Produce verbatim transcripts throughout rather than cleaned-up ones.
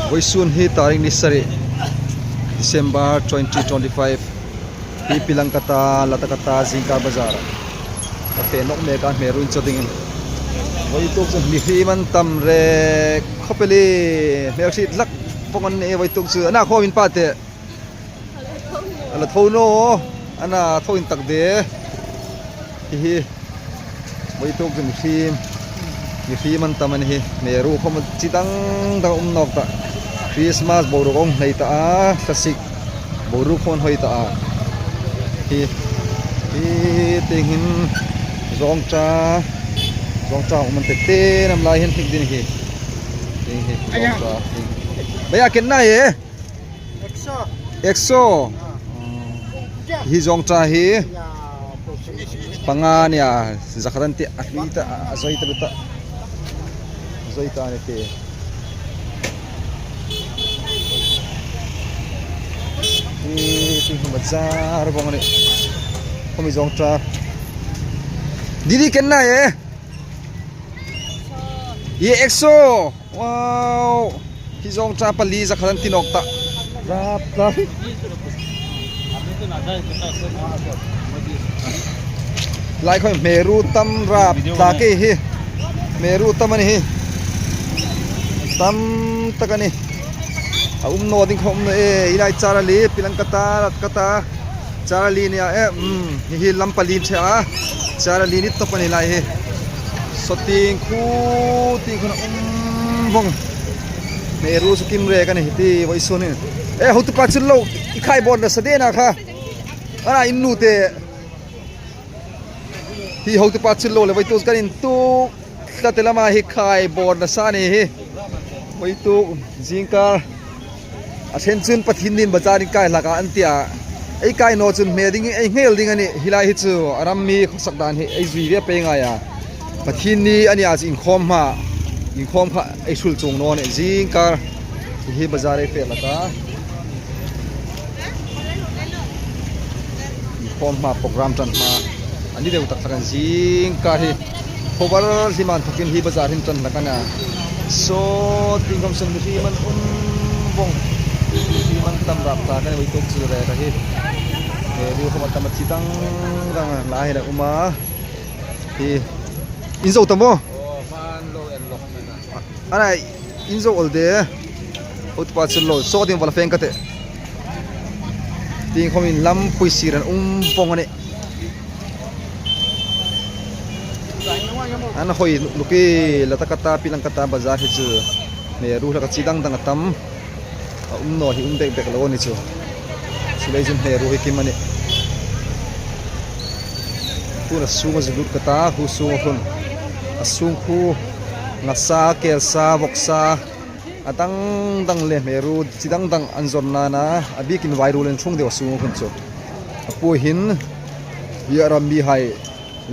Vawisun hi tarik ni sari, December twenty twenty-five. Hi Pilangkata, Latakata, zingkar bazar. Ka fe nawk mek a, hmel ruin chaw dingin. Vawituk chu mihriem an tam rek khawp el, hmel hriet hlak vawng an nih vawituk chu. Ana khawm in pa te. A la tho naw, ana tho intak de. Hi hi. Vawituk chu mihriem, mihriem an tam a ni hi. Hmel ru khawm chi dang dang um nawk ta. Christmas boruok an nei ta a, classic boruok khawm an hoi ta a. Hi, hi tieng hin zawngṭa, zawngṭa um an tete nam lai hin hnik ding hi. Tieng hi, zawngṭa. Bhaiya, kitna ye? Ek so. Ek so. Hi zawngṭa hi panga a nih a, zakhat an tih a, a hlui ta, a zawi ta, a zawi ta a ni tih. Hi, hi bazar vawng a nih. Khawmi zawngṭa. Didi, kitna ye? Ye ek so. Wow! Hi zawngṭa pali zakhat an ti nawk ta. Rap ta. Lai khawm hmel ru tam rap ta kei hi. Hmel ru tam a ni hi. Tam tak a nih. A um naw ding khawm a um naw e, hi lai Charali, Pilangkata, Latakata. Charali a nih a, eh, mm, hi hi lam pali an ṭhe a. Charali ni tawp a ni lai hi. Saw tieng khu, tieng khun a um vawng. Hmel ru chu kim rek a ni hi ti vawisun hin. Eh, hotupa chu lo, i khai bawr nasa de na kha. Ana in nu te. Hi hotupa chu lo le vawituk kan intuk. Tlate lama hi khai bawr nasa a ni hi. Vawituk zingkar. A ṭhen chun Pathienni in bazar in kai hlak a an ti a. Ei kai naw chun hmel ding, ei hmel ding a nih. Hi lai hi chu a ram mi khawsak dan hi ei zui ve pei ngai a. Pathienni a ni a chu inkhawm hma, inkhawm kha ei hril chuong naw a nih. Zingkar hi bazar ei fe hlak a. Inkhawm hma, program ṭan hma. A ni deu tak tak a nih zingkar hi. Khawvar hlim an thokin hi bazar hin ṭan hlak a nih a. Saw tieng khawm saw mihriem an um vawng. Mihriem an tam rap ta a nih vawituk chu rek a hi. Hmel ru khawm a tam a, chi dang dang lai hin a um a. Hi in zo ta maw? Ana in zo awl de. Hotupa chu lo, saw tieng va la feng ka tih. Tieng khawmin lampui sir an um vawng a nih. An hoi luk e, Latakata, Pilangkata bazar hi chu. Hmel ru hlak a, chi dang dang a tam. A um naw hi um bek bek lo a ni chu. Chu lei chun hmel ru hi kim a nih. Hun a sung a zu lut ka ta, hu sung a hun. A sung khu ngasa, kelsa, vawksa. A dang dang le hmel ru chi dang dang an zawn nana. A bikin vairuol an ṭhung deu a sung a hun chu. A puoi hin. Hi a ram mihai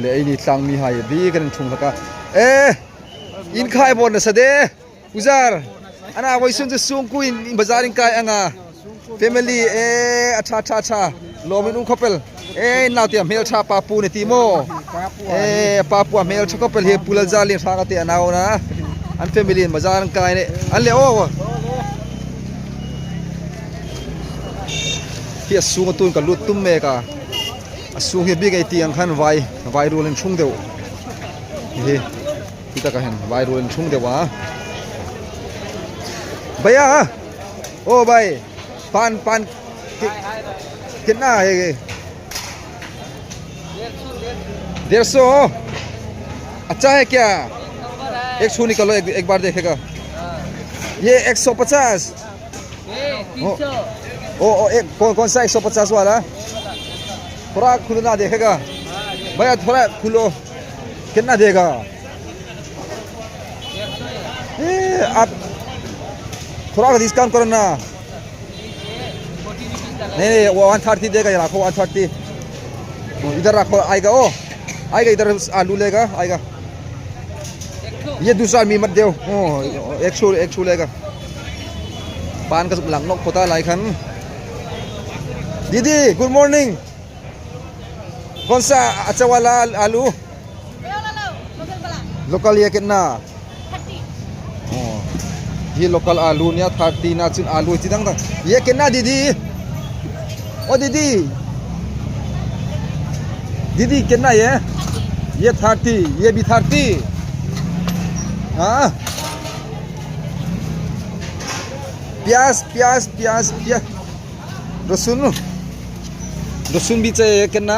le eini tlang mihai a bikin an ṭhung hlak a. Eh! In khai bawr nasa de. Uzar, ana vawisun chu sungkuo in, in bazar in kai anga. Family, eh, a ṭha, ṭha, ṭha. Lawm in um khawp el. Eh, in naute a hmel ṭha pa pu ni ti maw. Eh, pa pu a hmel ṭha khawp el hi Pu Lalzarlien Hrang a ti a nauna. An family in bazar an kai a nih. An le aw. Hi a sung a tun ka lut tum mek a. A sung hi bik ei ti ang khan vai, vairuol an ṭhung deu. Hi. Hi taka hin vairuol an ṭhung deu a. Bhaiya, o bhai, pan, pan, ki-, kitna hai ye? डेढ़ सौ। अच्छा है क्या? एक छू निकालो, एक, एक बार देखेगा। ये एक सौ पचास। ओ, ओ, ओ, एक, कौन, कौन सा एक सौ पचास वाला? थोड़ा खुलना देखेगा। भैया, थोड़ा खुलो। कितना देगा? ए, आप थोड़ा डिस्काउंट करो ना। नहीं, नहीं, वो वन थर्टी देगा, ये रखो, वन थर्टी। इधर रखो, आएगा, ओ, आएगा, इधर आलू लेगा, आएगा। ये दूसरा आदमी मत दो। ओ, एक सौ, एक सौ लेगा। पान का लंग नोक पता लाई खान। दीदी, गुड मॉर्निंग। कौन सा अच्छा वाला आलू? लोकल ये कितना? ओ। Hi local alu nia, thirty na chun alu chi dang dang. Ye कितना दीदी? ओ दीदी। दीदी कितना ये? ये thirty, ये भी thirty। हाँ। प्याज, प्याज, प्याज, प्याज। लहसुन। लहसुन भी चाहिए कितना?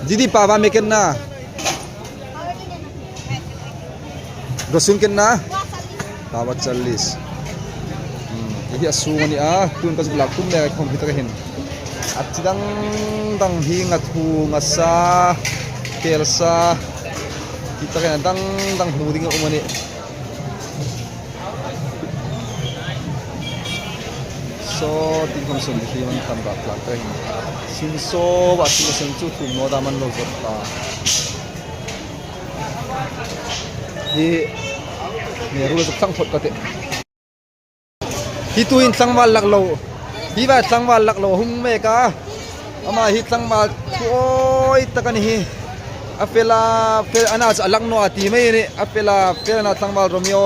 दीदी पावा में कितना? लहसुन कितना? पावा चालीस। Hmm, hi a sung a nih a, tuhin ka zuk lak tum le khawm hi taka hin. A chi dang dang hi nga thu, nga sa, tel sa. Hi taka hin a dang dang hmu ding a um a nih. Saw tieng khawm sun hi man tam rak tlak taka hin. Sin saw va sin a sen chu thum naw dam an lo zawt ta. Hi hmeru le zuk thlang phawt ka tih. Hi tuhin tlangval lak lo. Hi vai tlangval lak lo hung mek a. Ama hi tlangval thuoi tak a ni hi. A fel a, fel a na chu a lak naw a ti mai a nih. A fel a, fel a na tlangval Romeo.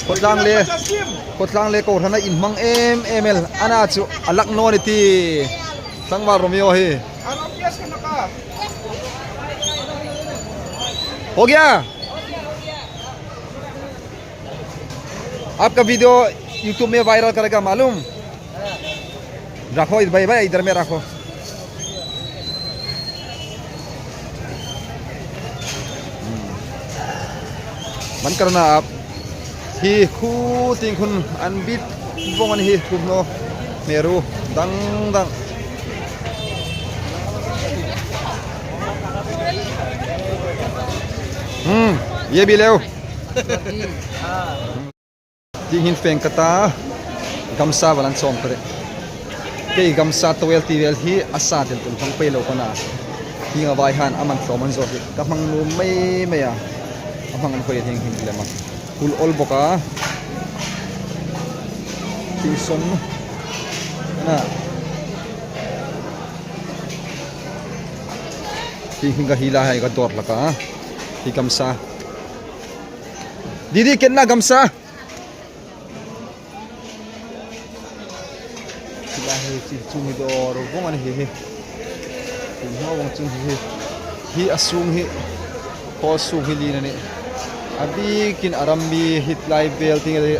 Khawtlang le, khawtlang le kohrana inhmang em em el. A na chu a lak naw a ni ti. Tlangval Romeo hi. हो गया। आपका video YouTube में वायरल करेगा मालूम? रखो इधर, भाई, भाई, इधर में रखो। बंद करना आप। Hi khu tieng khun an bit vawng a ni hi, thum naw hmeru dang dang. Hmm, ये भी ले लो। Tieng hin feng ka ta, gamsa va lan sawm ka tih. Kei gamsa towel ti vel hi a sa tel tum thang pei lo ka na. Hieng a vai han a man tlawm an zawt hi ka hmang nuom mei mei a. A hmang an khoi a, hieng hin lem a. Kul awl bawk a. Tieng sawm. Na. Tieng hin ka hi la hai ka dawr hlak a. Hi gamsa. दीदी कितना गमछा? Hi la hi, chi chung hi dawr vawng a ni hi hi. Chung hi vawng chung hi hi. Hi a sung hi. Khaw sung hi lien a nih. A bikin a ram mi hi lai vel tieng a ni.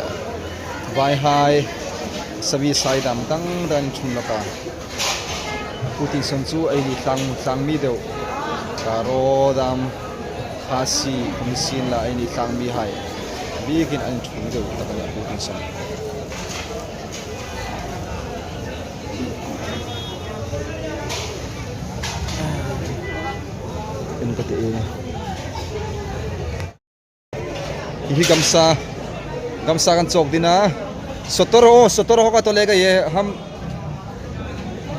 Vaihai. Sabi sai dam dang dang an chun lawk a. Pu Tison chu eini tlang, tlang mi deu. Karo dam, Khasi, Khumsien la eini tlang mi hai. Bikin an chun deu tak a nih Pu Tison. En ka ti e. Hi gamsa, gamsa kan chawk ding a. सत्तर हो, सत्तर हो का तो लेगा ये, हम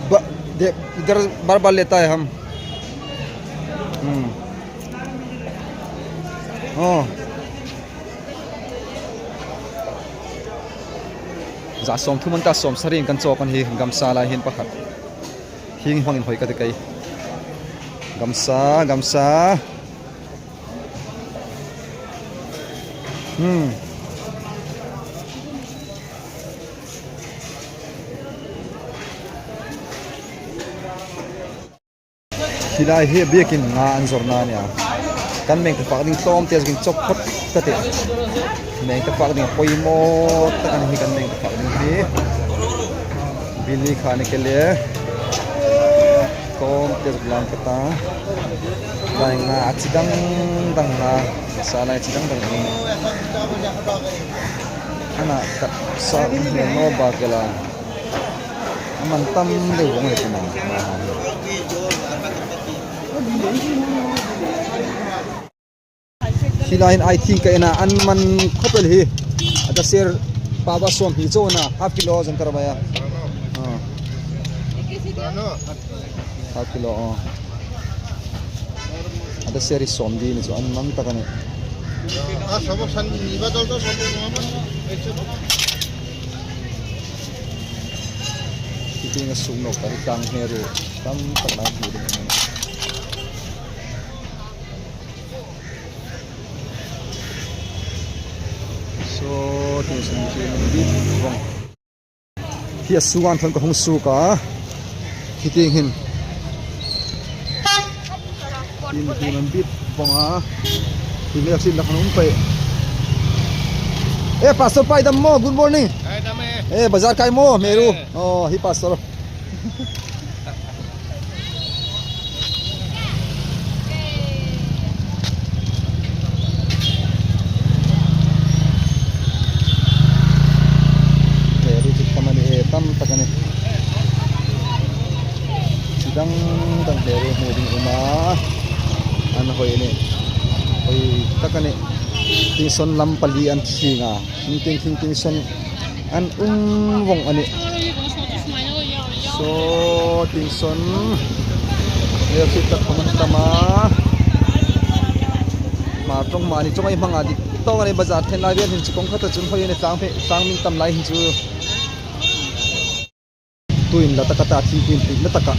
ब-, दे, इधर बार बार लेता है हम। हम्म। Oh. Za sawmthum an ta, sawmsari kan chawk a ni hi, gamsa lai hin pakhat. Hieng hmangin hawi ka ti kei. Gamsa, gamsa. Hmm. Hi lai hi bikin nga an zawrna a nih a. Kan meng tafak ding tlawmte zuk inchawk phawt ka tih. Meng tafak ding a poimaw tak a ni hi kan meng tafak ding hi. Bili kha ni ke le. Tlawmte zuk lam ka ta. Lai nga a chi dang dang nga. Sa lai chi dang dang ni. Ana tak sa ni no ba ke la. A man tam deu vawng le tina. Hi lai hin I think ka en a, an man khawp el hi. A ta ser pawa sawmhni chau a na, half kilo zan ka rawh mai a. Ah. Half kilo, ah. A ta ser hi sawmli ni chu an man tak a nih. Hi tieng a suk nawk ta hi tlang hmeru tam tak lai hmu ding a nih. Aw, tin sun hi an bit vong. Hi a sunga thawn ka hung suok a. Hi tieng hin. Tin, tin an bit vong a. Hi hmel sin la khan um pei. Eh, Pastor pai dam maw, good morning. Pai dam e. Eh, bazar kai maw, Meru. Eh. Oh, hi Pastor. Hmel ru chu tam a nih, eh, tam tak a nih. Chi dang dang hmel ru hmu ding um a. An hoi a nih. Hoi tak a nih. Tin sun lam pali an thing a. Hring tin, hring tin sun an um vong a nih. Saw tin sun. Hmel ru tak khawm an tam a. Hmar ṭawng mani ṭawng ei hmang a dik tawk a nih, bazar thlen lai vel hin chu kawng khata chun hoi a nih, tlang phe, tlang min tam lai hin chu. Tuin la taka ta thingpui inpui la taka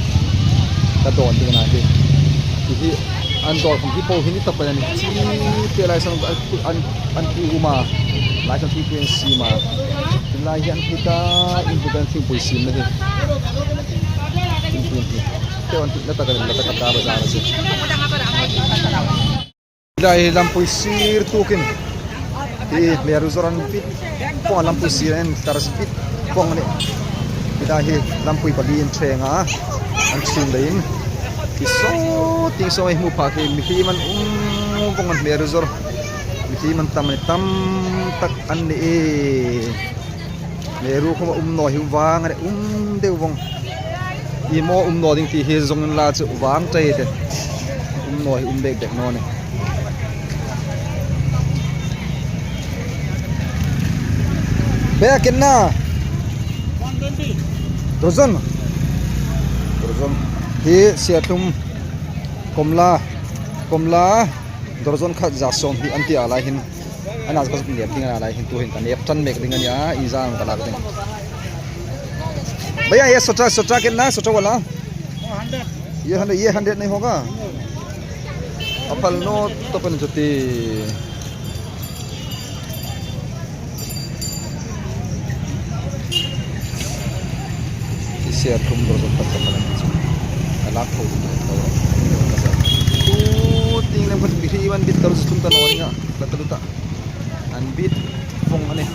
ka dawn ding a na hi. Hi hi an dawr khawm hi po hi ni tak pei a nih. Chi te lai sang an, an, an pu um a. Lai sang thingpui an siem a. Lai hi an pu ta, in pu ta thingpui siem na hi. Thingpui hi. Te an la taka, la taka ta bazar a chu. Hi lai hi lampui sir tukin. Hi hmel ru zawr an bit vong, lampui sir an tar bit vong a nih. Hi lai hi lampui pali an ṭheng a. An chhun leiin. Hi saw tin sun ei hmu pha khi mihriem an um vong an hmel ru zawr. Mihriem an tam a nih, tam tak an nih e. Hmel ru khawm a um naw hi vang a nih, um deu vong. Ieng maw um naw ding ti hi zong inla chu vang ṭei te. Um naw hi um bek bek naw nih. Bek a ken na. Dozen. Dozen. Hi siathlum komla. Komla. Dozen khat za sawm hi an ti a lai hin. An a ka zuk nep ding a lai hin, tu hin ka nep ṭan mek ding a nia, ieng zat ka lak ding. Bhaiya, ye sota, sota kitna, sota wala? Ye hundred, ye hundred nahi hoga? A phal naw tawp a ni chu ti. Hi siathlum dozen khat ka phal a ni chu. A lak tho ding ka ro. Tu tieng lem khat mihriem an bit ta ru chu tum ta naw ning a. Ka ta ru ta. An bit vong a nih.